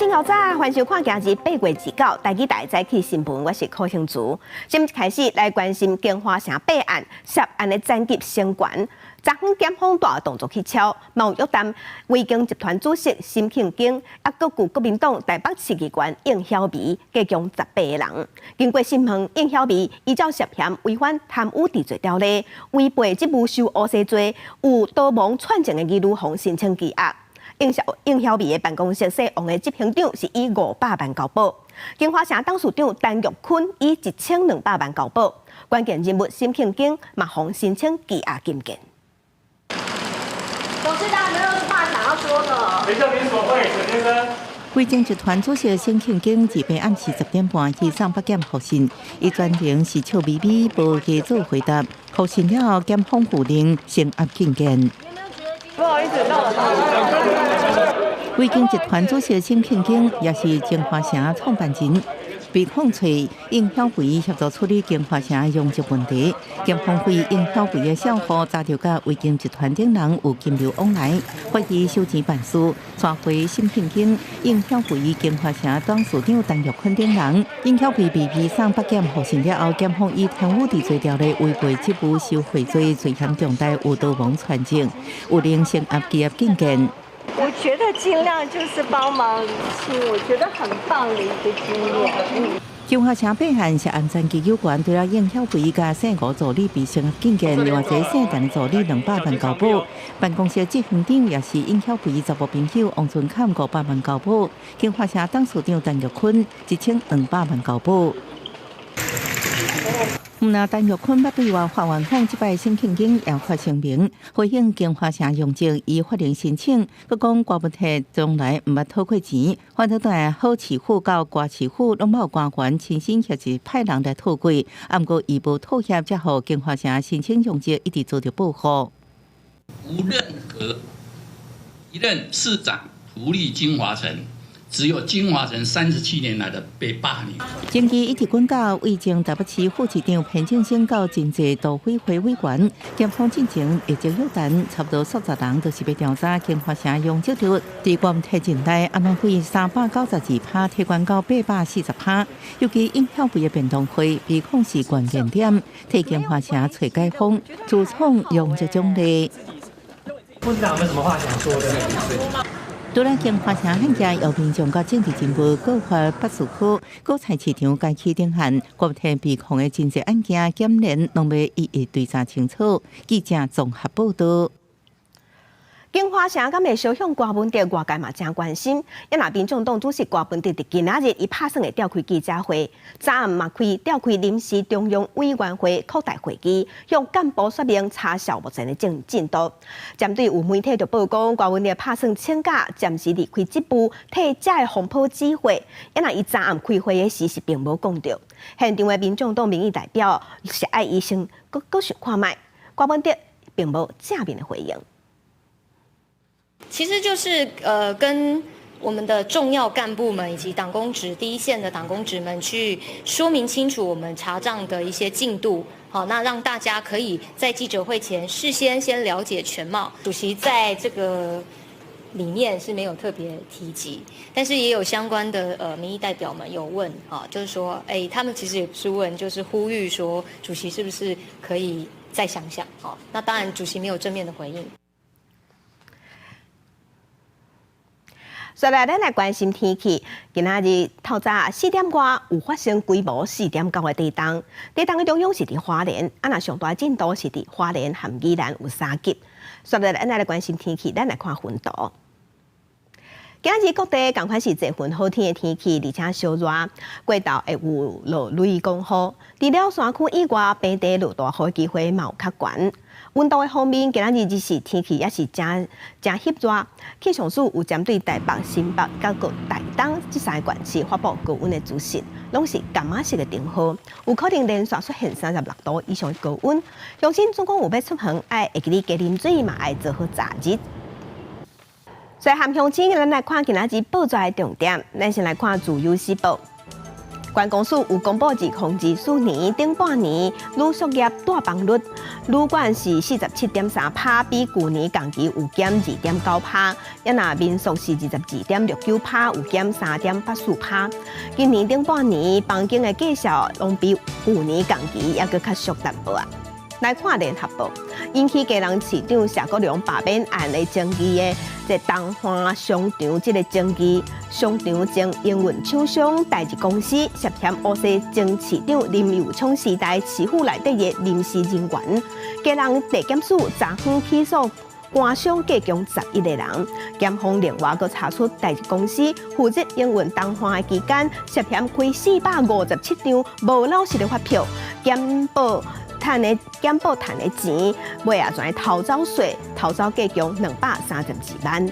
早，歡迎收看今日8月29台語台早起新聞，我是柯興竹。先開始來關心京華城弊案涉案的層級升懸，昨昏檢方大動作去抄，嘛有約談維京集團主席沈慶京，啊，閣舊國民黨台北市議員應曉薇，加共18個人。經過審問，應曉薇依照涉嫌違反貪污治罪條例、違背職務受烏紗罪、有導謀串證的疑慮，予申請羈押。應曉薇的辦公室姓王的執行長是以500萬交保，京華城董事長陳玉坤以1200萬交保，關鍵人物沈慶京嘛予申請羈押禁見。董事長有沒有話想要說的？誰叫您索賄，沈先生？維京集團主席沈慶京28暗時10點半去送北檢複訊，伊全程是笑眯眯，無加做回答。複訊了後，檢方否認聲押禁見。不好意思，那我。維京集團主席沈慶京也是京華城創辦人，被控揣應曉薇協助處理京華城容積問題。檢方懷疑應曉薇的小戶查著佮維京集團等人有金流往來，懷疑收錢辦事，傳回沈慶京、應曉薇、京華城董事長陳玉坤等人。應曉薇被移送北檢複訊了後，檢方以貪污治罪條例違背職務受賄罪罪嫌重大，有導謀串證，有能聲押羈押禁見。我覺得盡量就是幫忙釐清，我覺得很棒的一個經驗。京華城弊案涉案層級有關，除了應曉薇佮姓吳助理被聲押禁見，另外一個姓陳助理200萬交保，辦公室執行長也是應曉薇查某朋友王春坎500萬交保，京華城董事長陳玉坤1200萬交保。毋但陳玉坤捌對外發願講，這擺沈慶京也發聲明回應京華城容積，伊法定申請，閣講郭文鐵從來毋捌討過錢，反倒來好市府佮歌市府攏有官員親身或是派人來討過，毋過伊無妥協，才予京華城申請容積一直遭著報復。無任何一任市長圖利京華城。只有京華城37年來的被霸凌。爭議一直滾到位前台北市副市長彭正聲到真濟都委會委員，檢方進前立即約談，差不多數十人都是欲調查京華城容積率，佇郭文鐵任內，按怎會392%提懸到840%，尤其應曉薇的便當會被控是關鍵點，替京華城揣解方，自創容積獎勵。副市長有沒有什麼話想說的？除了京華城案件，有民眾佮政治人物告發北市區果菜市場該起頂案，郭天被控的真濟案件檢驗，攏欲一一追查清楚。記者綜合報道。京華城敢會相向郭文哲，外界嘛誠關心。啊若民眾黨主席郭文哲佇今仔日，伊拍算會召開記者會，昨暗嘛召開臨時中央委員會擴大會議，向幹部說明查數目前的進度。針對有媒體就報講，郭文哲拍算請假，暫時離開職務，替這个風波指揮。啊若伊昨暗開會的時是並無講著。現場的民眾黨民意代表是愛醫生，閣閣想看覓，郭文哲並無正面的回應。其實就是跟我們的重要幹部們以及黨公職第一線的黨公職們去說明清楚我們查賬的一些進度，好，那讓大家可以在記者會前事先先了解全貌。主席在這個裡面是沒有特別提及，但是也有相關的民意代表們有問，啊，就是說，哎，他們其實也不是問，就是呼籲說，主席是不是可以再想想？哦，那當然主席沒有正面的回應。接來，咱來關心天氣。今仔日透早4點外有發生規模4.9的地動，地動的中央是佇花蓮，啊若上大震度是佇花蓮和宜蘭有3級。接來，咱來關心天氣，咱來看雲圖。今仔日各地仝款是濟雲好天的天氣，而且燒熱，過晝會有落雷公雨。除了山區以外，平地落大雨機會嘛有較懸。溫度的方面，今仔日日時天氣也是誠誠翕熱。氣象署有針對台北、新北、佮台東這三个縣市發布高溫的資訊，攏是柑仔色的燈號，有可能連續出現36度以上的高溫。鄉親總講有欲出門，愛會記得加啉水，嘛愛做好遮熱。所以，含鄉親，咱來看今仔日報紙的重點。咱先來看《自由時報》。觀光署有公布2024年頂半年旅宿業帶房率，旅館是47.3趴，比舊年同期有減2.9趴；抑若民宿是22.69趴，有減3.84趴。今年頂半年房間的價數攏比舊年同期猶閣較俗淡薄仔。來看聯合報，引起基隆市長謝國樑罷免案的爭議的這東華商場這个爭議，商場前營運廠商台日公司涉嫌烏勢前市長林右昌時代市府內底的臨時人員，基隆地檢署昨昏起訴官商計共11个人，檢方另外閣查出台日公司負責營運東華的期間，涉嫌開457張無老實的發票，減保趁的錢，尾仔全偷走稅，偷走計共232萬。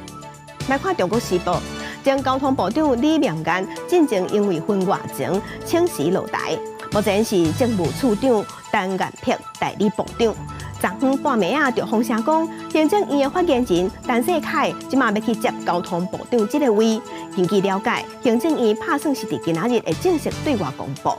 來看《中國時報》，前交通部長李明彥進前因為婚外情請辭落台，目前是政務處長陳彥柏代理部長。昨昏半暝仔就風聲講，行政院的發言人陳世凱這馬欲去接交通部長這个位。根據了解，行政院拍算是佇今仔日會正式對外公布。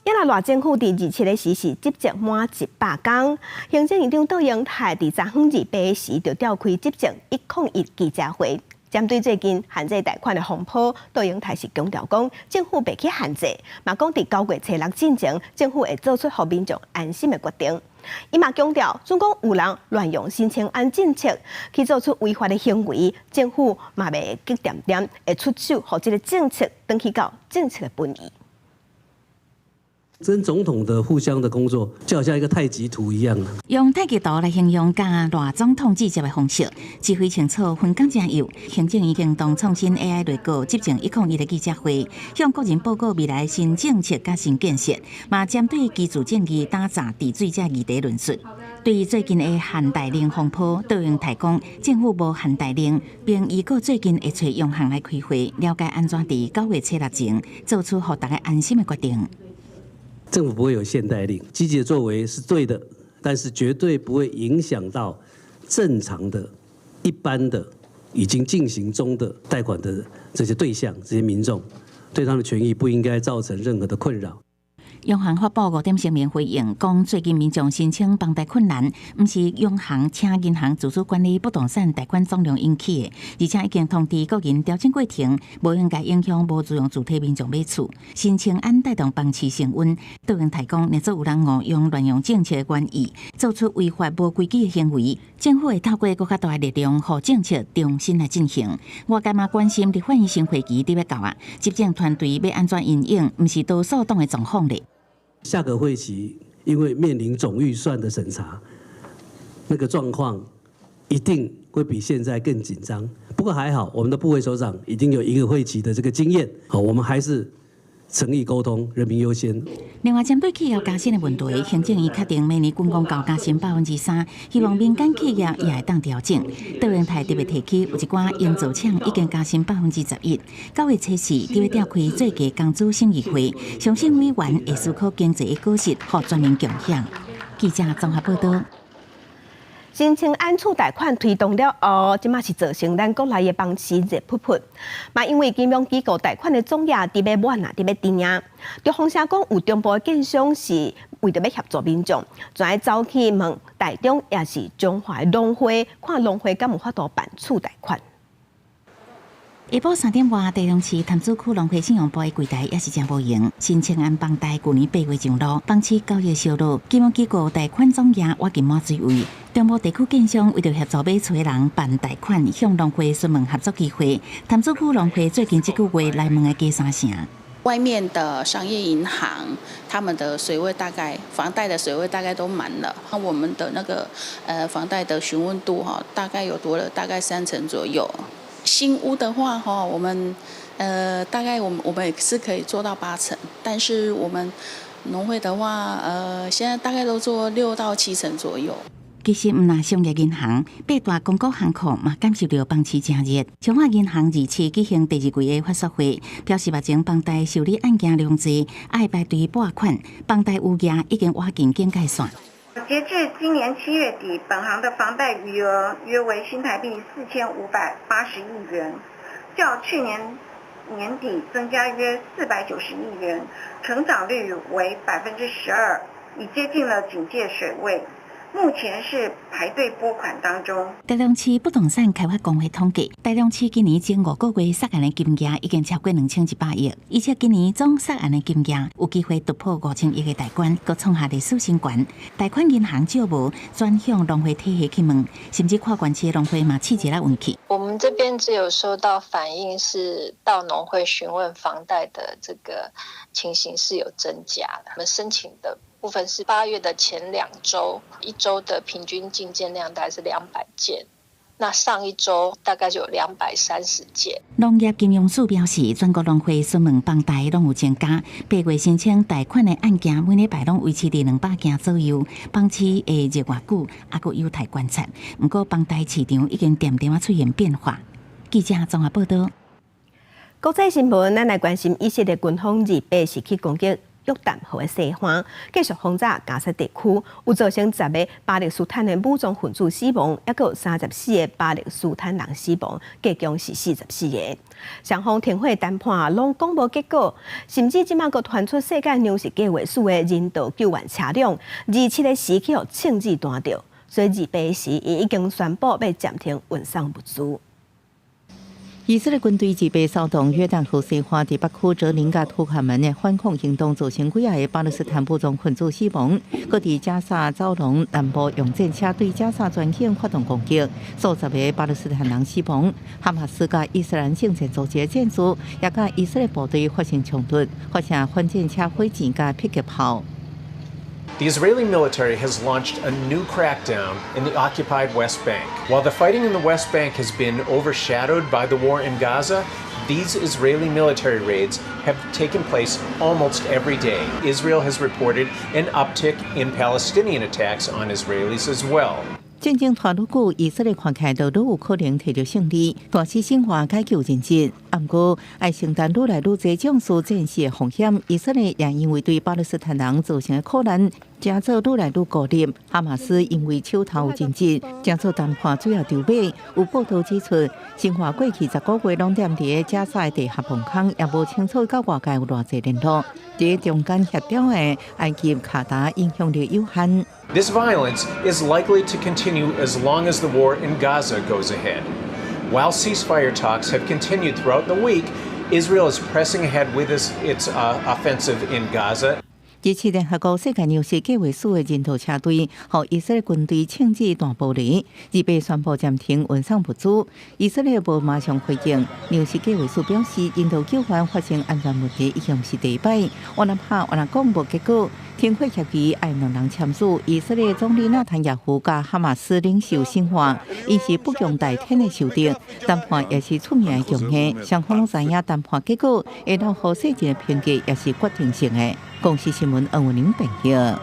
抑若賴政府佇27个時是執政滿100工，行政院長卓榮泰佇昨昏28時就召開執政101記者會，針對最近限制貸款的風波，卓榮泰是強調講，政府袂去限制，嘛講佇9月初6進前，政府會做出予民眾安心的決定。伊嘛強調，如果有人亂用新青安政策去做出違法的行為，政府嘛袂激恬恬，會出手予這个政策轉去到政策的本意。跟總統的互相的工作，就好像一個太極圖一樣。用太極圖來形容佮賴總統對接的方式，指揮清楚，分工真幼。行政院行動創新 AI 內閣執政101的記者會，向國人報告未來新政策佮新建設，嘛針對居住正義打詐治水這議題論述。對最近的限貸令風波，卓榮泰講政府無限貸令，並預告最近會揣央行來開會，了解按怎佇9月初6前做出予大家安心的決定。政府不會有限貸令，積極的作為是對的，但是絕對不會影響到正常的、一般的已經進行中的貸款的這些對象、這些民眾，對他們的權益不應該造成任何的困擾。央行發布5點聲明回應，講最近民眾申請房貸困難，毋是央行請銀行自主管理不動產貸款總量引起的，而且已經通知個人調整過程，無應該影響無住用主體民眾買厝。新青安帶動房市升溫，卓榮泰講，若做有人誤用亂用政策的原意，做出違法無規矩的行為，政府會透過閣較大的力量，予政策重新來進行。外界嘛關心立法院新會期佇欲到啊，執政團隊欲按怎因應，毋是多數黨的狀況咧。下個會期，因為面臨總預算的審查，那個狀況一定會比現在更緊張。不過還好，我們的部會首長已經有一個會期的這個經驗，好，我們還是誠意溝通，人民優先。另外，針對企業加薪的問題，行政院確定明年軍公教加薪3%，希望民間企業也會當調整。卓榮泰特別提起，有一寡營造廠已經加薪11%。9月初4佇欲召開最低工資審議會，相信委員會思考經濟的果實，予全民共享。記者綜合報道。新青安厝貸款推動了後，這馬是造成咱國內的房市熱噗噗。嘛，因為金融機構貸款的總額佇欲滿啊，佇欲甜啊。就風聲講有中部的建商是為著欲協助民眾，專愛走去問台中抑是彰化的農會，看農會敢有法度辦厝貸款。下晡3點外，台中市潭子區農會信用部的櫃台也是誠無閒。新青安房貸舊年8月上路，房市交易燒熱，金融機構貸款總額倚近滿水位。中部地區建商為著協助買厝的人辦貸款，向農會詢問合作機會。潭子區農會最近這個月來問的加三成。外面的商業銀行，他們的水位大概房貸的水位大概都滿了。那我們的那個房貸的詢問度哈，大概有多了大概3成左右。新屋的話哈，我們大概我們也是可以做到8成，但是我們農會的話，現在大概都做6到7成左右。其實毋但商業銀行，八大公股行庫嘛感受著房市誠熱。彰化銀行27舉行第二季的發說會，表示目前房貸受理案件量濟，愛排隊撥款，房貸餘額已經倚近警戒線。截至今年7月底，本行的房貸餘額約為新台幣4580億元，較去年年底增加約490億元，成長率為12%，已接近了警戒水位。目前是排隊撥款當中。台中市不動產開發公會統計，台中市今年前5個月殺案的金額已經超過2100億，而且今年總殺案的金額有機會突破5000億的大關，閣創下歷史新高。貸款銀行借無轉向農會體系去問，甚至跨縣市的農會嘛試一下運氣。我們這邊只有收到反映是到農會詢問房貸的這個情形是有增加的，我們申請的部分是8月的前2周，一周的平均進件量大概是200件，那上一周大概就有230件。農業金融署表示，全國農會詢問房貸攏有增加，8月申請貸款的案件每禮拜攏維持佇200件左右，房市會熱偌久，猶閣有待觀察。毋過房貸市場已經漸漸仔出現變化。記者綜合報道。國際新聞，咱來關心以色列軍方28是去攻擊約旦河的西岸，繼續轟炸加薩地區，有造成10個巴勒斯坦的武裝分子死亡，抑閣有34個巴勒斯坦人死亡，計共是44個。雙方停火談判攏講無結果，甚至這馬閣傳出世界糧食計劃署的人道救援車輛，27日時去予槍子彈著，所以28時伊已經宣布欲暫停運送物資。以色列軍隊二八騷動約旦河西岸佇北區哲寧佮圖卡門的反恐行動，造成幾仔个巴勒斯坦武裝分子死亡。閣佇加薩走廊南部用戰車對加薩全境發動攻擊，數十个巴勒斯坦人死亡。哈馬斯佮伊斯蘭聖戰組織的戰士也佮以色列部隊發生衝突，發射反戰車火箭佮迫擊炮。 The Israeli military has launched a new crackdown in the occupied West Bank. While the fighting in the West Bank has been overshadowed by the war in Gaza, these Israeli military raids have taken place almost every day. Israel has reported an uptick in Palestinian attacks on Israelis as well. 戰爭拖愈久，以色列看起來就愈有可能摕著勝利，大師生活解救人質。毋過，愛承擔愈來愈濟將士戰死的風險。以色列也因為對巴勒斯坦人造成的苦難，成做愈來愈孤立。哈馬斯因為手頭有人質，成做談判主要籌碼。有報道指出，辛華過去10個月攏踮佇加薩的地下防空，也無清楚佮外界有偌濟聯絡。佇中間協調的埃及、卡達影響力有限。 This violence is likely to continue as long as the war in Gaza goes ahead. While ceasefire talks have continued throughout the week, Israel is pressing ahead with its offensive in Gaza. 27聯合國世界糧食計劃署的人道車隊，予以色列軍隊槍子彈玻璃，28宣布暫停運送物資。以色列無馬上回應。糧食計劃署表示，人道救援發生安全問題已經毋是第一擺。烏南哈烏南講無結果，停火協議愛兩人簽署。以色列總理納坦雅胡佮哈馬斯領袖辛華，𪜶是不共戴天的仇敵，談判也是出名的強硬。雙方攏知影談判結果會留予世人的評價，也是決定性的。公視新聞黃文玲編譯。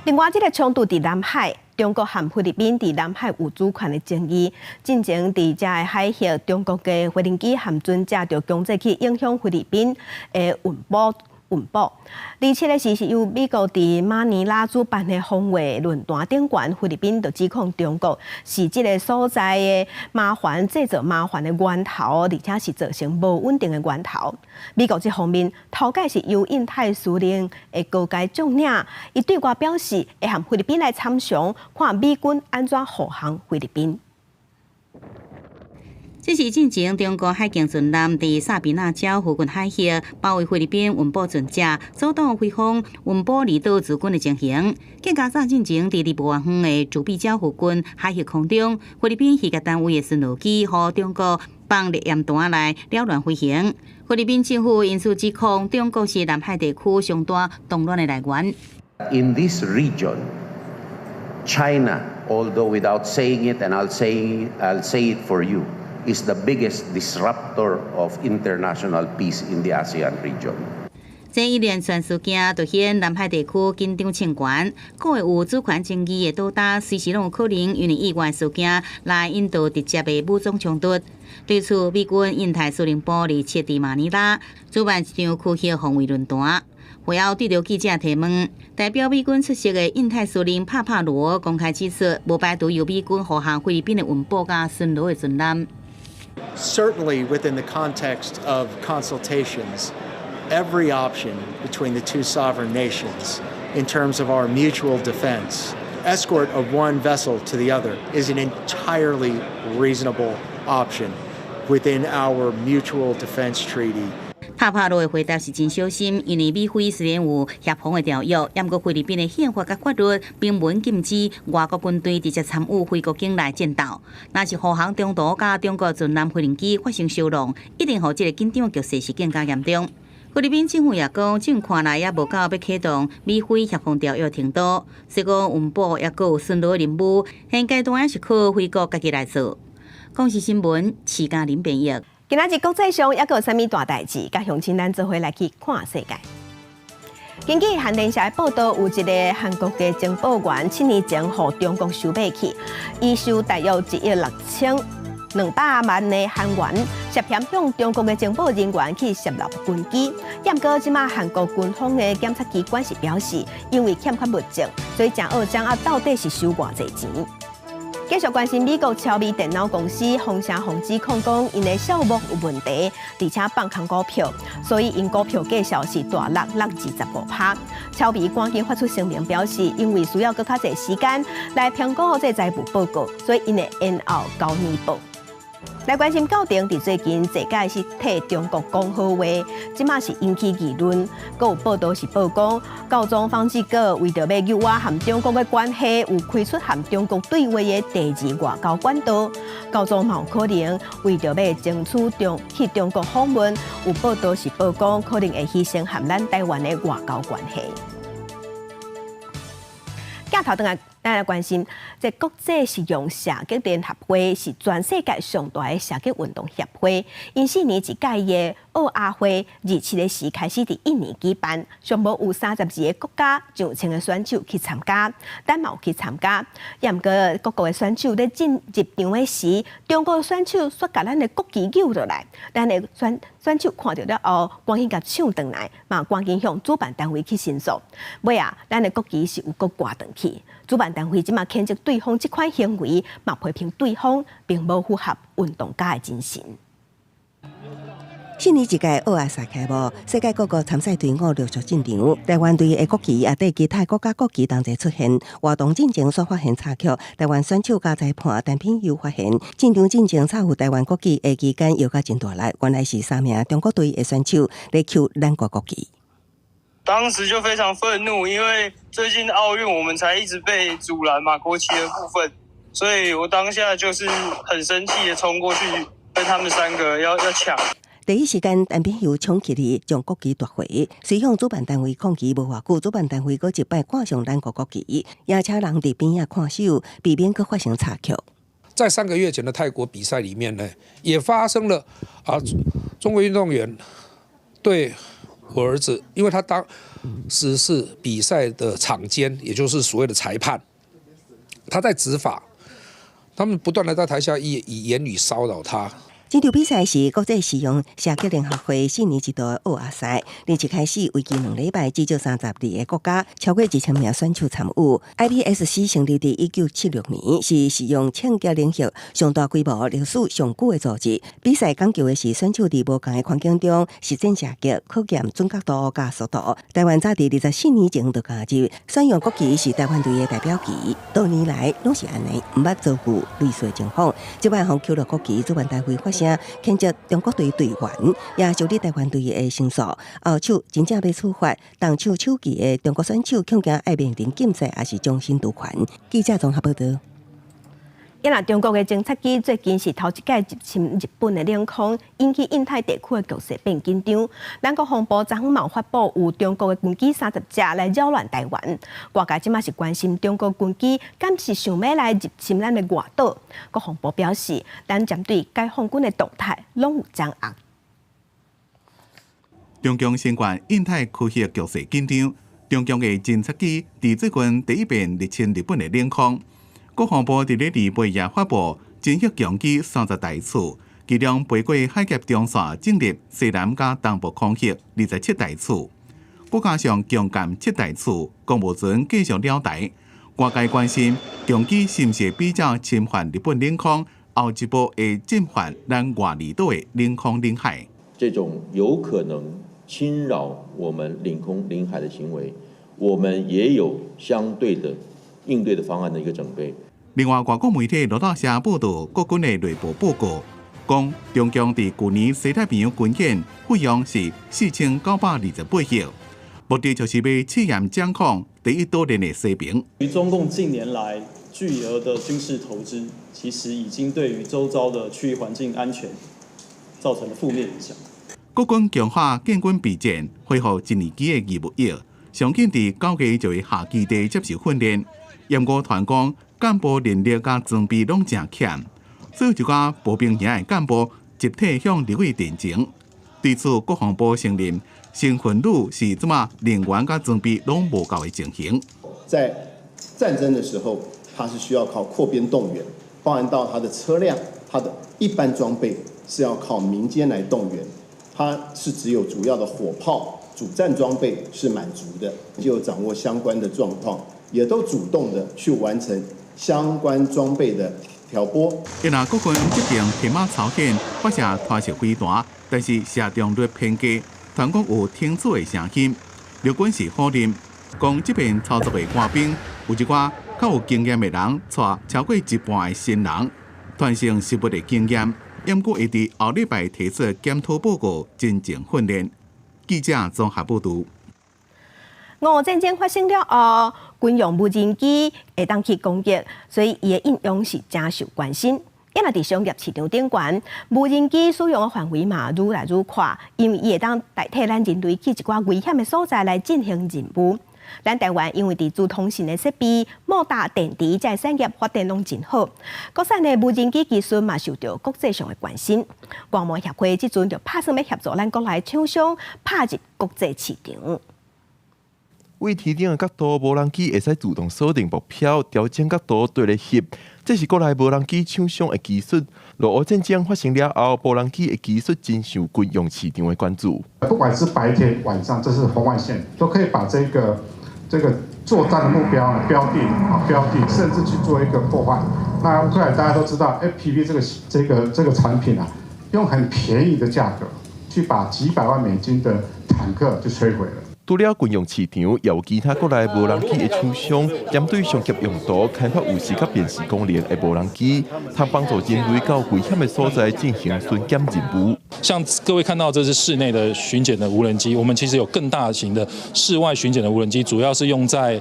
另外，這個衝突佇南海，中國和菲律賓佇南海有主權的爭議。進前佇這个海域，中國的飛行機和船隻就強制去影響菲律賓的運補。運補。27日時是由美國佇馬尼拉主辦的峰會論壇頂懸，菲律賓就指控中國是這个所在的麻煩製造麻煩的源頭，而且是造成無穩定的源頭。美國這方面頭擺是由印太司令的高階將領，伊對外表示會和菲律賓來參詳，看美軍按怎護航菲律賓。這是進前中國海警船艦佇薩比納礁附近海域包圍菲律賓運補船隻，阻擋菲方運補離島駐軍的情形。更加早進前佇離無偌遠的渚碧礁附近海域空中，菲律賓漁業單位的巡邏機予中國放熱焰彈來擾亂飛行。菲律賓政府因此指控中國是南海地區上大動亂的來源。 In this region, China, although without saying it, and I'll say it for you, is the biggest disruptor of international peace in the ASEAN region. 這一連串事件凸顯南海地區緊張情懸，各個有主權爭議的島礁，隨時攏有可能因為意外事件來引導直接的武裝衝突。對此，美軍印太司令部27佇馬尼拉主辦一場區域防衛論壇。會後對著記者提問，代表美軍出席的印太司令帕帕羅公開指出，無排除由美軍護航菲律賓的運補佮巡邏的船艦。Certainly, within the context of consultations, every option between the two sovereign nations in terms of our mutual defense, escort of one vessel to the other is an entirely reasonable option within our mutual defense treaty. 塔帕羅的回答是真小心，因為美菲雖然有協防的條約，毋過菲律賓的憲法佮法律明文禁止外國軍隊直接參與菲國境內戰鬥。若是護航中途佮中國巡艦飛行機發生相撞，一定予這个緊張局勢是更加嚴重。菲律賓政府也講，這看來猶無到欲啟動美菲協防條約程度，所以講穩保猶閣有巡邏任務，現階段猶是靠菲國家己來做。公視新聞，徐嘉玲編譯。今仔日國際上猶閣有啥物大代誌？佮鄉親咱做伙來去看世界。根據韓聯社的報道，有一个韓國的情報員7年前予中國收買去，伊收大約1億6200萬的韓元，涉嫌向中國的情報人員去洩露軍機。毋過這馬韓國軍方的檢察機關是表示，因為欠缺物證，所以正學掌握到底是收偌濟錢。繼續關心美國超微電腦公司封城方指控講，𪜶的數目有問題，而且放空股票，所以𪜶股票價數是大落6.25%。超微趕緊發出聲明表示，因為需要閣較濟時間來評估這財務報告，所以𪜶會延後交年報。來關心教廷佇最近這屆是替中國講好話，這馬是引起議論。閣有報道是報講，教宗方濟各為著欲優化和中國的關係，有開出和中國對話的第二外交管道。教宗嘛有可能為著欲爭取中去中國訪問，有報道是報講可能會犧牲和咱台灣的外交關係。鏡頭轉來，咱來關心，這國際實用射擊聯合會是全世界上大的射擊運動協會。𪜶4年一屆的奧亞會，27日時開始佇印尼舉辦，上無有32個國家上千个選手去參加，咱嘛有去參加。毋過各國的選手咧進入場的時，中國選手煞共咱的國旗搝落來，咱的選手看著了後，趕緊共搶轉來，嘛趕緊向主辦單位去申訴。尾仔，咱的國旗是有閣掛轉去。主辦單位這馬譴責對方這款行為，嘛批評對方並無符合運動家的精神。四年一屆奧亞賽開幕，世界各國參賽隊伍陸續進場。台灣隊的國旗也綴其他國家國旗同齊出現。活動進前煞發現插曲，台灣選手佮裁判陳品佑發現，進場進前插有台灣國旗的旗桿搖甲真大力，原來是三名中國隊的選手咧搝咱國國旗。當時就非常憤怒，因為最近奧運我們才一直被阻攔嘛，國旗的部分，所以我當下就是很生氣的衝過去跟他們三個要搶。第一時間，陳品佑衝起來將國旗奪回，隨向主辦單位抗議無偌久，主辦單位閣一擺掛上咱國國旗，也請人佇邊仔看守，避免閣發生插曲。在3個月前的泰國比賽裡面呢，也發生了啊，中國運動員對我兒子，因為他當時是比賽的場監，也就是所謂的裁判，他在執法，他們不斷的在台下以言語騷擾他。這場比賽是國際實用射擊聯合會四年一度的奧亞賽，日前開始為期2禮拜，至少32個國家，超過2000名選手參與。IPSC 成立佇1976年，是實用槍擊領域上大規模、歷史上久的組織。比賽講求的是選手佇無仝的環境中實戰射擊，考驗準確度佮速度。台灣早佇24年前就加入，選用國旗是台灣隊的代表旗，多年來攏是按呢，毋捌遭遇類似的情況。這擺予搝落國旗，主辦單位發聲譴責中國隊隊員，也受理台灣隊的申訴。後手真正欲處罰，動手手旗的中國選手恐驚愛面臨禁賽，抑是終身奪權。記者綜合報道。啊若中國的偵察機最近是頭一擺入侵日本的領空，引起印太地區的局勢變緊張。咱國防部昨昏嘛有發布有中國的軍機30架來擾亂台灣，外界這馬是關心中國軍機敢是想欲來入侵咱的外島。國防部表示，咱針對解放軍的動態攏有掌握。中共先管印太區域局勢緊張，中共的偵察機佇最近第一遍入侵日本的領空。國防部佇咧2八也發布偵察強機30台次，其中飛過海峽中線進入西南佮東部空域27台次，閣加上強艦7台次，公務船繼續繞台。外界關心強機是毋是比照侵犯日本領空，後一步會進犯咱外離島的領空領海。這種有可能侵擾我們領空領海的行為，我們也有相對的應對的方案的一個準備。另外，外國媒體路透社報道，國軍的內部報告講，中共佇舊年西太平洋軍演費用是4928億，目的就是欲試驗掌控第一島鏈的西平。中共近年來巨額的軍事投資，其實已經對於周遭的區域環境安全造成了負面影響。國軍強化建軍備戰，恢復一年期的義務役，上緊佇9月就會下基地接受訓練。毋過傳講幹部人力佮裝備攏誠欠，所以一寡步兵營的幹部集體向立委陳情。對此，國防部承認，新婚女是這馬人員佮裝備攏無夠的情形。在戰爭的時候，它是需要靠擴編動員，包含到它的車輛、它的一般裝備是要靠民間來動員，它是只有主要的火炮、主戰裝備是滿足的，就掌握相關的狀況，也都主動的去完成相關裝備的調撥。若國軍這邊天馬朝鮮發射拖石飛彈，但是射中率偏低，傳講有停止的聲音。陸軍是否認，講這邊操作的官兵有一寡較有經驗的人，帶超過一半的新人，傳承實務的經驗。毋過會佇後禮拜提出檢討報告，進行訓練。記者綜合報導。俄烏戰爭發生了後，軍用無人機會當去攻擊，所以伊的應用是誠受關心。啊若佇商業市場頂懸，無人機使用的範圍嘛愈來愈闊，因為伊會當代替咱人類去一寡危險的所在來進行任務。咱台灣因為佇資通訊的設備、摩打、電池這產業發展攏真好，國產的無人機技術嘛受著國際上的關心。外貿協會這陣就拍算欲協助咱國內廠商拍入國際市場。為天頂的角度，無人機會使自動鎖定目標，調整角度對咧翕。這是國內無人機廠商的技術。俄烏戰爭發生了後，無人機的技術真受軍用市場的關注。不管是白天晚上，這是紅外線，都可以把這個作戰的目標標定啊標定，甚至去做一個破壞。那烏克蘭大家都知道，FPV 這個產品啊，用很便宜的價格去把幾百萬美金的坦克就摧毀了。除了軍用市場，也有其他國內無人機的廠商，針對商業用途開發有視覺辨識功能的無人機，通幫助人類到危險的所在進行巡檢任務。像各位看到這是室內的巡檢的無人機，我們其實有更大型的室外巡檢的無人機，主要是用在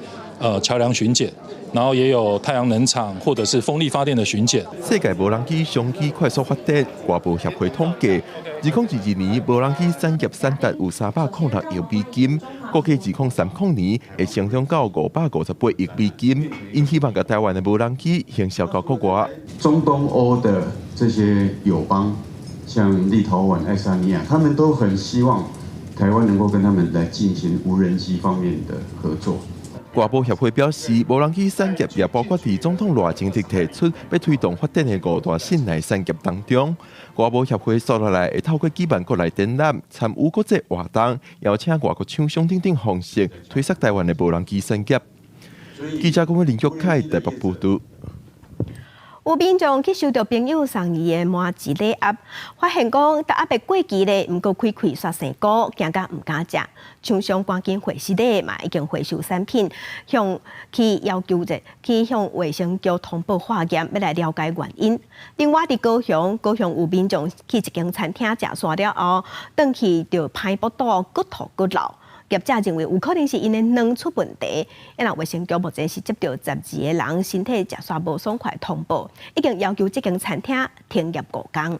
橋梁巡檢，然後也有太陽能廠或者是風力發電的巡檢。世界無人機商機快速發展，外貿協會統計，2022年無人機產業產值有306億美金，估計2030年會成長到558億美金。𪜶希望共台灣的無人機行銷到國外。中東歐的這些友邦，像立陶宛、愛沙尼亞，他們都很希望台灣能夠跟他們來進行無人機方面的合作。外貿協會表示，無人機產業也包括佇總統賴清德提出欲推動發展的五大信賴產業當中。外貿協會紲落來會透過舉辦國內展覽、參與國際活動，邀請外國廠商等等方式推銷台灣的無人機產業。記者龔林玉凱台北報導。有民眾去收著朋友送伊的麻糍禮盒，發現講盒仔過期咧，毋過開開煞生菇，驚甲毋敢食。廠商趕緊回收咧，嘛已經回收產品，向去要求者去向衛生局通報化驗，欲來了解原因。另外，佇高雄，高雄有民眾去一間餐廳食煞了後，轉去就歹腹肚，閣吐閣流。業者認為有可能是𪜶的卵出問題，啊若衛生局目前是接著12個人身體食煞無爽快通報，已經要求這間餐廳停業5工。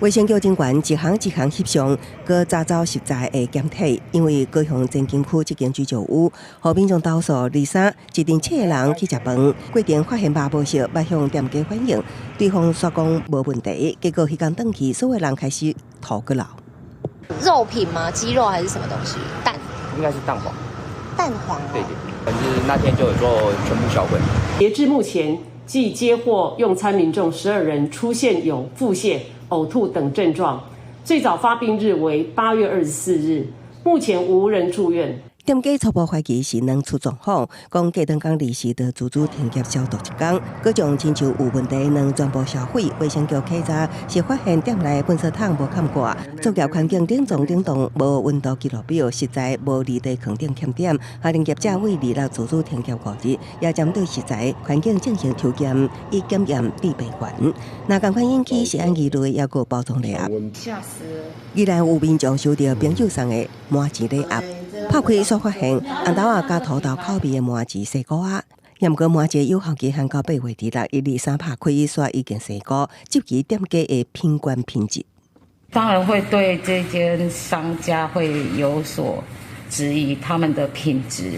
衛生局人員一項一項翕相，閣查找食材的檢體，因為高雄前金區這間居酒屋，予民眾投訴23一陣7個人去食飯，過程發現肉無熟，捌向店家反映，對方煞講無問題，結果彼工轉去，所有人開始吐閣流。肉品嗎？雞肉還是什麼東西？蛋？應該是蛋黃。蛋黃。對對，反正那天就有做全部銷毀。截至目前，計接獲用餐民眾12人出現有腹瀉、嘔吐等症狀，最早發病日為8月24日，目前無人住院。店家初步懷疑是兩處狀況，講過兩工臨時就自主停業消毒一工，閣將親像有問題卵全部銷毀。衛生局稽查是發現店內糞掃桶無蓋蓋，作業環境頂層頂棟無溫度記錄表，實在無離地囥頂欠點。下令業者為二六自主停業5日，也針對食材環境進行抽檢，以檢驗致病源。若仝款引起食安疑慮，猶閣包裝禮盒。嚇死！宜蘭有民眾收著朋友送的麻糍禮盒，拍開煞發現紅豆仔佮土豆口味的麻糍西瓜仔，毋過麻糍有效期限到8月26，1、2、3拍開煞已經生菇，質疑店家的品管品質。當然會對這間商家會有所質疑，他們的品質。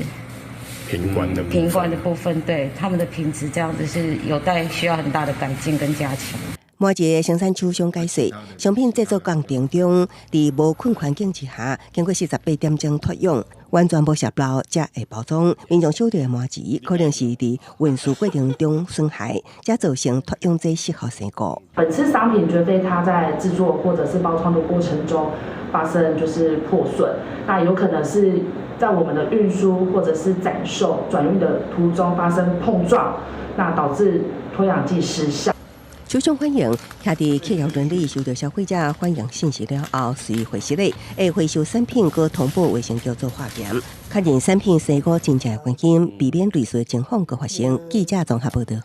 品管的部分，對他們的品質，這樣子是有待需要很大的改進跟加強。麻糍的生產廠商解釋，商品製作過程中，佇無菌環境之下，經過48點鐘脫氧，完全無瀉漏才會包裝。民眾收著的麻糍可能是佇運輸過程中損害，才造成脫氧劑失效生菇。本次商品絕非它在製作或者是包裝的過程中發生就是破損，那有可能是在我們的運輸或者是展售轉運的途中發生碰撞，那導致脫氧劑失效。廠商反映，徛佇企業倫理收著消費者反映信息了後，隨回收的會回收產品，閣通報衛生局做化驗，確認產品生菇真正的原因，避免類似情況閣發生。記者綜合報導。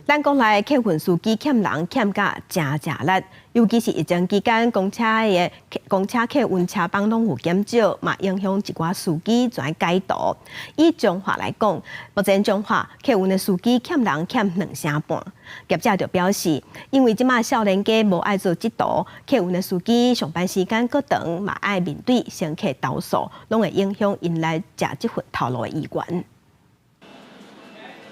咱國內客運司機欠人欠甲誠誠力，尤其是疫情期間，公車客運車班攏有減少，嘛影響一寡司機轉改途。以彰化來講，目前彰化客運的司機欠人欠2成半。業者就表示，因為這馬少年家無愛做這途，客運的司機上班時間閣長，嘛愛面對乘客投訴，攏會影響𪜶來食這份頭路的意願。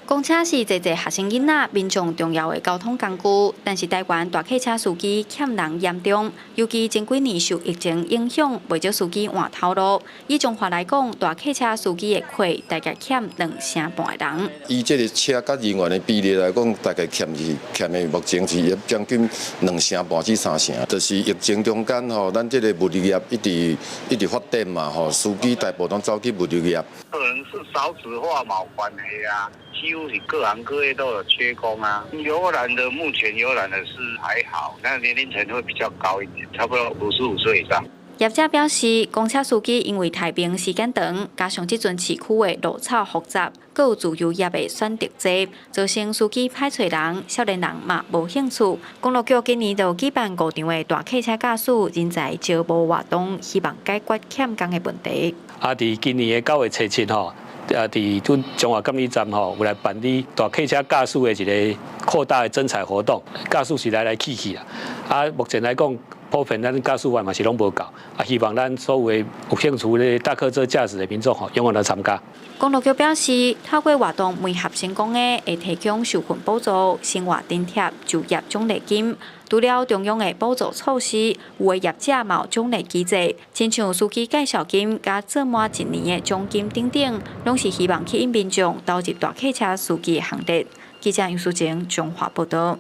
公車是濟濟學生囡仔民眾重要的交通工具，但是台灣大客車司機欠人嚴重，尤其前幾年受疫情影響，袂少司機換頭路。以彰化來講，大客車司機的缺大概欠2成半的人。以這个車佮人員的比例來講，大概欠是欠的目前是將近2成半至3成。就是疫情中間吼，咱這个物流業一直一直發展嘛吼，司機大部分攏走去物流業。可能是少子化嘛有關係啊。幾乎是各行各業都有缺工啊。遊覽的目前遊覽的是還好，那年齡層會比較高一點，差不多55歲以上。業者表示，公車司機因為排班時間長，加上這陣市區的路草複雜，閣有自由業的選擇濟，造成司機歹揣人，少年人嘛無興趣。公路局今年就舉辦五場的大客車駕駛人才招募活動，希望解決欠工的問題。啊，佇今年的9月初7吼。啊！佇阮彰化監理站吼，有來辦理大客車駕駛的一个擴大的徵才活動。駕駛是來來去去啦。啊，目前來講，普遍咱駕駛員嘛是攏無夠。啊，希望咱所有的有興趣的大客車駕駛的民眾吼，踴躍來參加。公路局表示，透過活動媒合成功的，會提供受訓補助、生活津貼、就業獎勵金。除了中央的補助措施，有的業者嘛有獎勵機制，親像司機介紹金佮做滿一年的獎金等等，攏是希望吸引民眾投入大客車司機的行列。記者楊淑靜彰化報導。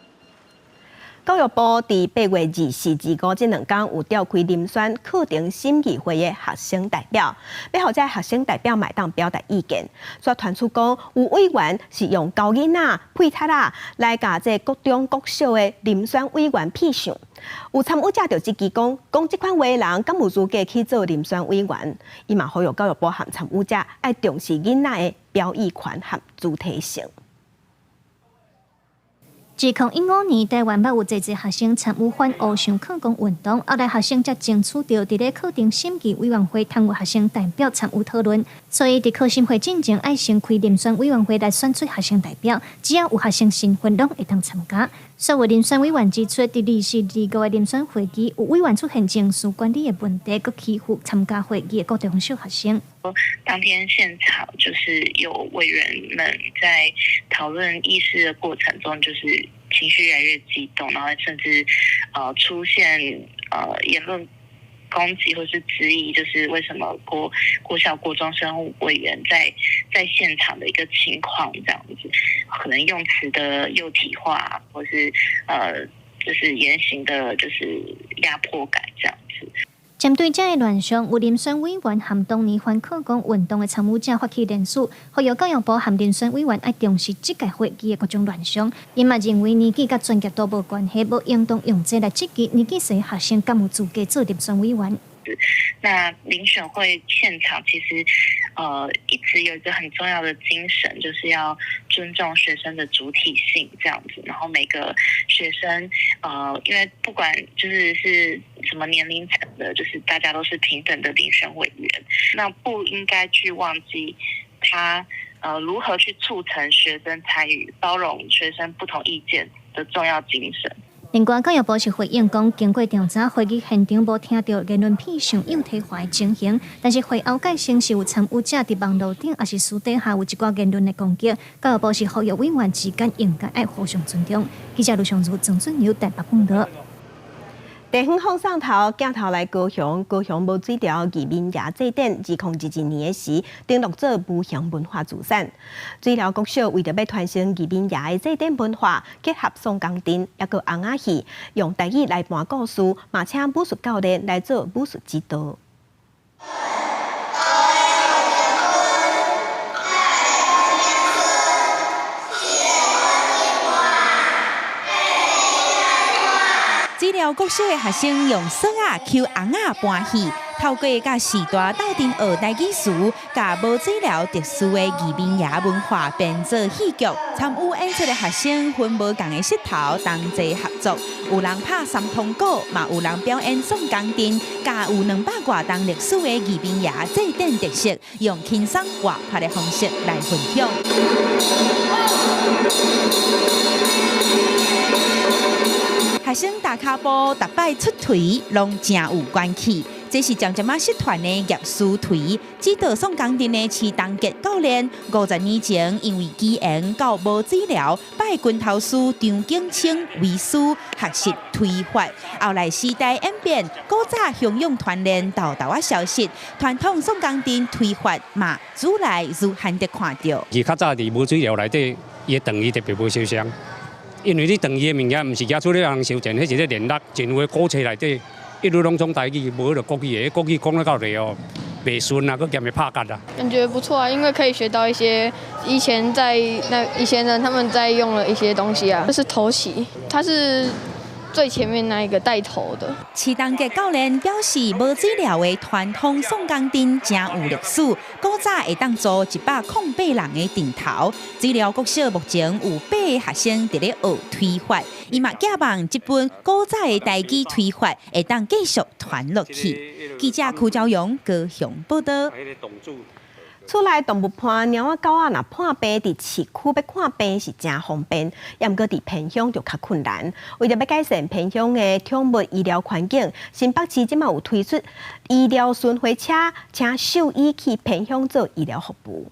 教育部佇8月24、25這兩工有召開遴選課程審議會的學生代表，欲予這學生代表嘛會當表達意見。煞傳出講有委員是用猴囡仔、屁衾仔來共這國中、國小的遴選委員痞相。有參與者就質疑講，講這款話的人敢有資格去做遴選委員？伊嘛呼籲教育部和參與者愛重視囡仔的表意權和主體性。2015年，台灣捌有濟濟學生參與反烏相礦工運動，後來學生才爭取著佇咧課程審議委員會通有學生代表參與討論，所以佇課審會進前愛先開遴選委員會來選出學生代表，只要有學生身份，攏會當參加。所有遴選委員指出，佇24、25的遴選會議，有委員出現情緒管理的問題，閣欺負參加會議的國中小學生。當天現場就是有委員們在討論議事的過程中，就是情緒越來越激動，然後甚至出現言論攻擊或是質疑，就是為什麼國小國中生委員在現場的一個情況，這樣子，可能用詞的幼體化，或是就是言行的，就是壓迫感這樣子。針對這个亂象，有遴選委員和當年反礦工運動的參與者發起聯署，呼籲教育部和遴選委員愛重視這屆會議的各種亂象。𪜶嘛認為年紀佮專業都無關係，無應當用這來質疑年紀細學生敢有資格做遴選委員。那遴選會現場其實，一直有一個很重要的精神，就是要尊重學生的主體性，這樣子。然後每個學生，因為不管就是是什麼年齡層的，就是大家都是平等的遴選委員。那不應該去忘記他，如何去促成學生參與、包容學生不同意見的重要精神。另外，教育部是回應講，經過調查，會議現場無聽著言論偏向幼體化的情形，但是會後界先是有參與者佇網路頂，抑是私底下有一寡言論的攻擊。教育部是呼籲委員之間應該愛互相尊重。記者盧尚如、曾俊友台北報導。地方放送頭鏡頭來高雄，高雄無水寮義民爺祭典，2022年的時登錄做無形文化資產。水寮國小為著欲傳承義民爺的祭典文化，結合宋江陣，抑閣尪仔戲，用台語來搬故事，嘛請武術教練來做武術指導。水寮國小的學生用索仔搝尪仔搬戲，透過佮時代鬥陣學台語詞，佮無水寮特殊的義民爺文化編做戲劇。參與演出的學生分無仝的穡頭同齊合作，有人拍三通鼓，嘛有人表演宋江陣，佮有200外冬歷史的義民爺祭典特色，用輕鬆活潑的方式來分享。學生踏跤步，逐擺出槌攏誠有關係。這是漸漸仔失傳的業師槌，指導宋江陣的徐東傑教練，50年前因為機緣到無水寮拜拳頭師張景清為師學習槌法。後來時代演變，古早鄉勇團練沓沓仔消失，傳統宋江陣槌法嘛，愈來愈罕得看著。伊較早佇無水寮內底，伊的長伊特別無相像。因為你長伊的物件，毋是耶穌咧人修田，彼是咧練力。真有的古冊內底，一路攏總台語，無彼個國語的，國語講了到底哦，袂順啊，閣兼會拍結啊。感覺不錯啊，因為可以學到一些以前在那以前人他們在用的一些東西啊。這是頭旗，它是最前面那一個帶頭的。徐東傑教練表示，無水寮的傳統宋江陣誠有歷史，古早會當做108人的陣頭。水寮國小目前有8个學生佇咧學槌法，伊嘛寄望這本古早的台語槌法會當繼續傳落去。記者柯昭陽高雄報導。厝內動物伴貓仔狗仔若破病，佇市區欲看病是誠方便，抑毋過佇偏鄉就較困難。為著欲改善偏鄉的寵物醫療環境，新北市這馬有推出醫療巡迴車，請獸醫去偏鄉做醫療服務。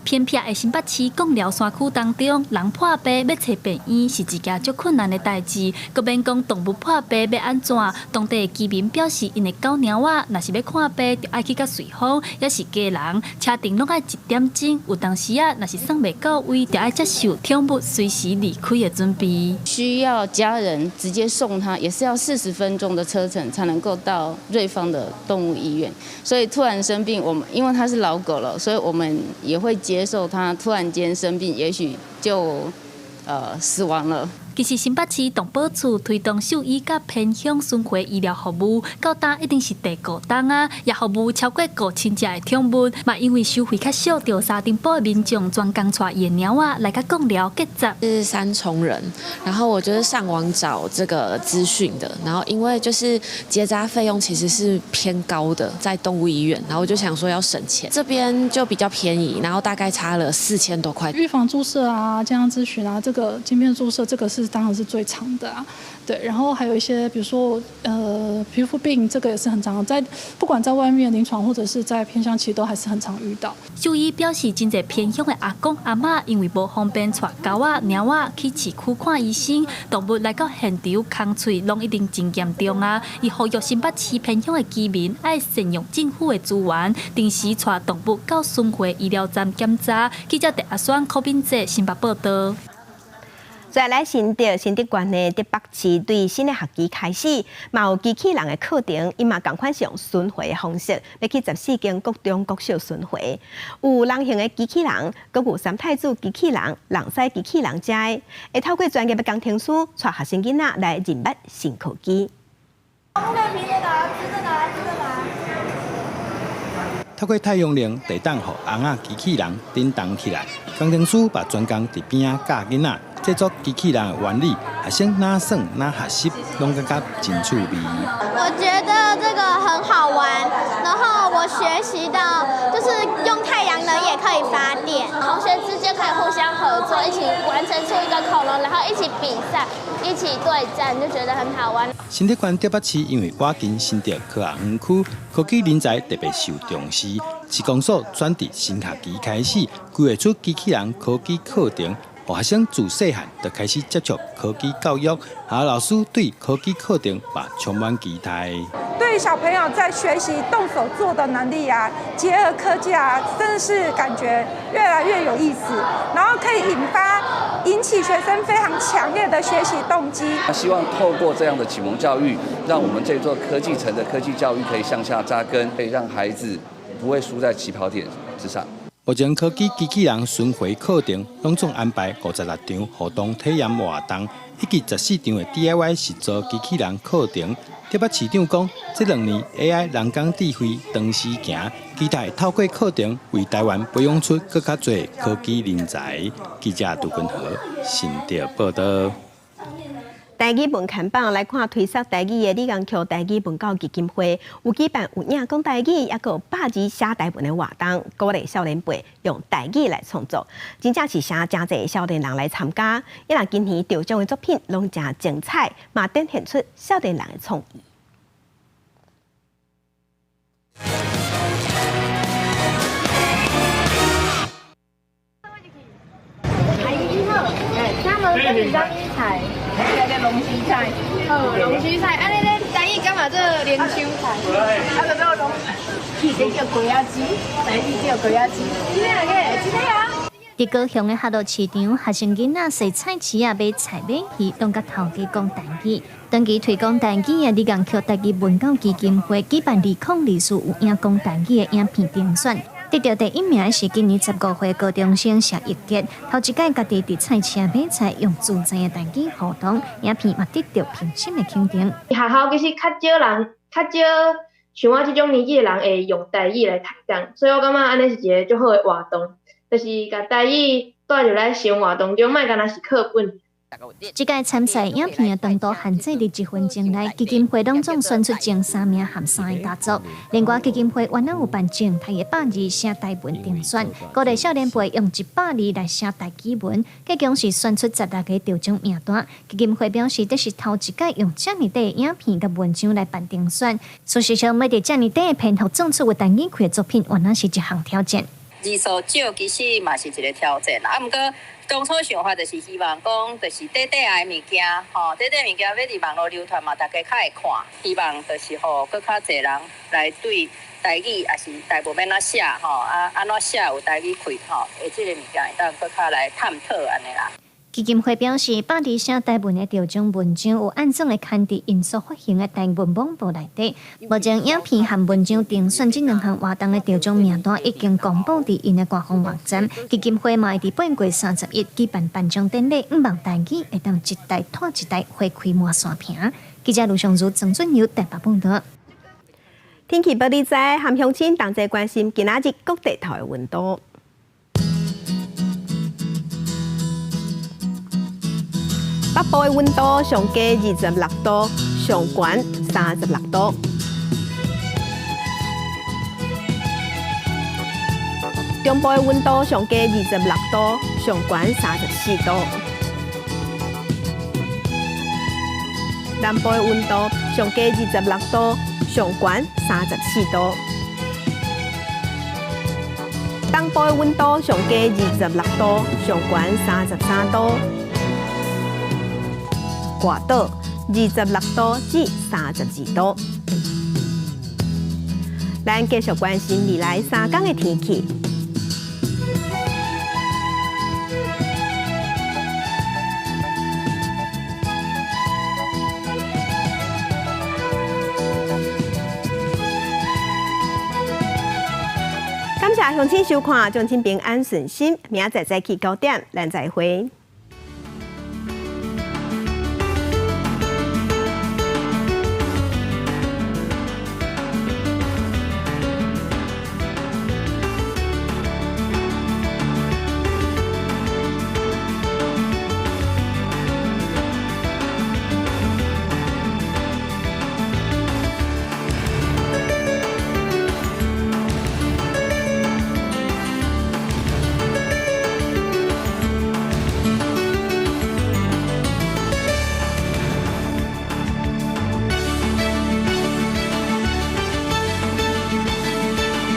偏僻的新北市貢寮山區當中，人破病欲揣病院是一件足困難的代誌，閣免講動物破病欲按怎？當地的居民表示，𪜶的狗貓仔若是欲看病，就愛去到瑞芳，抑是基隆，車程攏愛一點鐘。有當時仔，若是送袂到位，就愛接受寵物隨時離開的準備。需要家人直接送他，也是要40分鐘的車程才能夠到瑞芳的動物醫院。所以突然生病，我們因為他是老狗了，所以我們也會接受他突然間生病，也許就死亡了。其實新北市動保處推動獸醫佮偏鄉巡迴醫療服務，到今已經是第五冬啊，也服務超過5000隻的寵物。嘛因為收費較少，著三重埔的民眾專工帶伊的貓仔來佮貢寮結紮。是三重人，然後我就是上網找這個資訊的，然後因為就是結紮費用其實是偏高的，在動物醫院，然後我就想說要省錢，這邊就比較便宜，然後大概差了4000多塊。預防注射啊，健康諮詢啊，這個晶片注射，這個是當然是最常的啊，對，然後還有一些，比如說，皮膚病，這個也是很常，在不管在外面臨床或者是在偏鄉，其實都還是很常遇到。獸醫表示，真濟偏鄉的阿公阿嬤，因為無方便帶狗仔、貓仔去市區看醫生，動物來到現場空喙，攏一定真嚴重啊！伊呼籲新北市偏鄉的居民愛善用政府的資源，定時帶動物到巡迴醫療站檢查。記者鄭阿雙、柯敏哲新北報導。再來新竹新竹縣的竹北市對新的學期開始，嘛有機器人的課程，伊嘛仝款是用巡迴的方式，欲去14間國中國小巡迴。有人形的機器人，閣有三太子機器人、人獅機器人遮的，會透過專業的工程師，帶學生囡仔來認捌新科技。透過太陽能電動予尪仔機器人振動起來，工程師嘛專工佇邊仔教囡仔製作機器人的原理，學生哪耍哪學習，攏感覺真趣味。我覺得這個很好玩，然後我學習到就是用太陽能也可以發電，同學之間可以互相合作，一起完成出一個恐龍，然後一起比賽，一起對戰，就覺得很好玩。新竹縣竹北市因為倚近新竹科學園區，科技人才特別受重視。市公所轉佇新學期開始，規劃出機器人科技課程，予學生自細漢就開始接觸科技教育。學校老師對科技課程嘛充滿期待。對小朋友在學習動手做的能力啊，結合科技啊，真的是感覺越來越有意思，然後可以引起學生非常強烈的學習動機。希望透過這樣的啟蒙教育，讓我們這座科技城的科技教育可以向下扎根，可以讓孩子不會輸在起跑點之上。目前科技機器人巡迴課程攏總安排56場互動體驗活動，以及14場的 DIY 實作機器人課程。竹北市長講，這兩年 AI 人工智慧長時行，期待透過課程為台灣培養出閣較濟科技人才。記者杜根和新竹報導。台語文刊榜來看推捒台語的李江橋台語文教基金會有舉辦有影講台語，抑閣有百字寫台文的活動，鼓勵少年輩用台語來創作，真正是請誠濟少年人來參加。伊若今年得獎的作品攏誠精彩，嘛展現出少年人的創意。阿姨你好，請問這是啥物菜？這個龍鬚菜。哦，龍鬚菜，按呢咧台語敢嘛做龍鬚菜？啊，就做龍，這叫雞仔雞，台語叫雞仔雞。這個個，這個啊。佇高雄的下路市場，學生囡仔踅菜市仔買菜買魚，攏佮頭家講台語。長期推廣台語的李江橋台語文教基金會舉辦2024有影講台語的影片評選。得著第一名的是今年15歲高中生謝奕傑，頭一擺家己佇菜市仔買菜，用自在的台語互動，影片嘛得著評審的肯定。學校其實較少人，較少像我這種年紀的人會用台語來抬槓，所以我感覺按呢是一个足好的活動，就是共台語帶入來生活當中，莫干焦是課本。這屆參賽影片的長度限制佇1分鐘內，基金會攏總選出前三名和三个佳作。另外，基金會原來有辦靜態的百字寫台文評選，鼓勵少年輩用100字來寫台語文，結果是選出16个得獎名單。基金會表示，這是頭一擺用遮爾短的影片佮文章來辦評選。事實上，欲佇遮爾短的篇幅創出有台語氣的作品，原來是一項挑戰。字數少其實嘛是一個挑戰，啊，毋過當初想法就是希望講，就是短短的物件，吼，短短物件欲佇網路流傳嘛，大家較會看。希望就是予閣較濟人來對台語，抑是台文欲按怎寫，吼，啊，按怎寫有台語氣，吼，的這个物件會當閣較來探討按呢啦。基金會表示，百字寫台文的得獎文章有按怎會刊佇𪜶所發行的台文網報內底。目前影片和文章評選這兩項活動的得獎名單已經公布佇𪜶的官方網站。基金會嘛會佇八月31舉辦頒獎典禮，向望台語會當一代拖一代，花開滿山坪。記者盧尚如、曾俊友台北報導。天氣報你知，和鄉親同齊關心今仔日各地頭的溫度。北部的溫度上低26度，上懸36度。中部的溫度上低26度，上懸34度。南部的溫度上低26度，上懸34度。東部的溫度上低26度，上懸33度。外島26度至32度。咱繼續關心未來三天的天氣。謝鄉親收看，祝親平安順心，明仔載早起9點，咱再會。